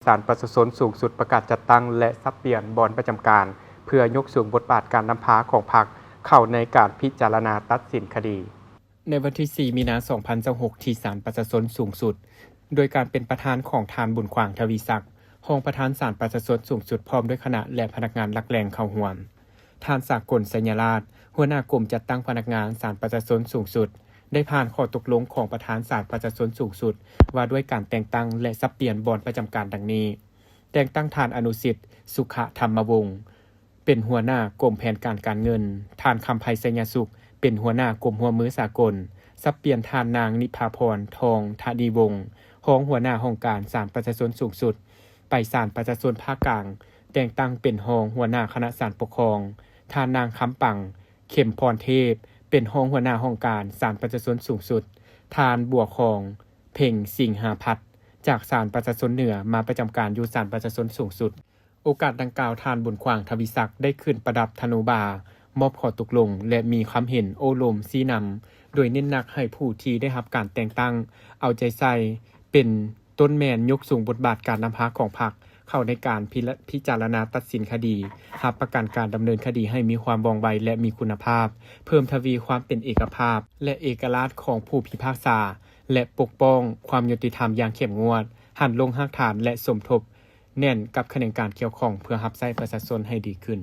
ສານປະຊາຊົນສູງສຸດປະກາດຈັດຕັ້ງ ແລະ ສັບປ່ຽນບ່ອນປະຈຳການ ເພື່ອຍົກສູງບົດບາດການນຳພາຂອງພັກເຂົ້າໃນການພິຈາລະນາຕັດສິນຄະດີ. ໃນວັນທີສີ່ ມີນາ ສອງພັນຊາວຫົກ ທີ່ສານປະຊາຊົນສູງສຸດ ໂດຍການເປັນປະທານຂອງທ່ານ ບຸນຂວາງ ທະວີສັກ ຮອງປະທານສານປະຊາຊົນສູງສຸດ ພ້ອມດ້ວຍຄະນະ ແລະ ພະນັກງານຫຼັກແຫຼ່ງເຂົ້າຮ່ວມ. ທ່ານ ສາກົນ ໄຊຍະລາດ ຫົວໜ້າກົມຈັດຕັ້ງພະນັກງານສານປະຊາຊົນສູງສຸດ ໄດ້ຜ່ານຂໍ້ຕົກລົງຂອງປະທານສານປະຊາຊົນສູງສຸດ ວ່າດ້ວຍການແຕ່ງຕັ້ງ ແລະ ສັບປ່ຽນບ່ອນປະຈຳການດັ່ງນີ້: ແຕ່ງຕັ້ງທ່ານ ອະນຸສິດ ສຸຂະທຳມະວົງ ເປັນຫົວໜ້າກົມແຜນການການເງິນ, ທ່ານ ຄຳໄພ ໄຊຍະສຸກ ເປັນຫົວໜ້າກົມຮ່ວມມືສາກົນ, ສັບປ່ຽນທ່ານນາງ ນິພາພອນ ທອງທະນີວົງ ຮອງຫົວໜ້າຫ້ອງການສານປະຊາຊົນສູງສຸດ ໄປສານປະຊາຊົນພາກກາງ ແຕ່ງຕັ້ງເປັນຮອງຫົວໜ້າຄະນະສານປົກຄອງ, ທ່ານນາງ ຄຳປັງ ເຂັມພອນເທບ ເປັນຮອງຫົວໜ້າຫ້ອງການສານປະຊາຊົນສູງສຸດ, ທ່ານ ບົວຄອງ ເພັງສິງຫາພັດ ຈາກສານປະຊາຊົນເໜືອ ມາປະຈຳການຢູ່ສານປະຊາຊົນສູງສຸດ. ໂອກາດດັ່ງກ່າວ, ທ່ານ ບຸນຂວາງ ທະວີສັກ ໄດ້ຂຶ້ນປະດັບທະນູບາ ມອບຂໍ້ຕົກລົງ ແລະ ມີຄຳເຫັນໂອ້ລົມຊີ້ນຳ ໂດຍເນັ້ນໜັກໃຫ້ຜູ້ທີ່ໄດ້ຮັບການແຕ່ງຕັ້ງ ເອົາໃຈໃສ່ ເປັນຕົ້ນແມ່ນຍົກສູງບົດບາດການນຳພາຂອງພັກ ເຂົ້າໃນການພິລະ ພິຈາລະນາຕັດສິນຄະດີ, ຮັບປະກັນການດຳເນີນຄະດີໃຫ້ມີຄວາມວ່ອງໄວ ແລະ ມີຄຸນນະພາບ, ເພີ່ມທະວີຄວາມເປັນເອກະພາບ ແລະ ເອກະລາດຂອງຜູ້ພິພາກສາ ແລະ ປົກປ້ອງຄວາມຍຸຕິທຳຢ່າງເຂັ້ມງວດ, ຫັນລົງຮາກຖານ ແລະ ສົມທົບແໜ້ນກັບຂະແໜງການກ່ຽວຂ້ອງ ເພື່ອຮັບໃຊ້ປະຊາຊົນໃຫ້ດີຂຶ້ນ.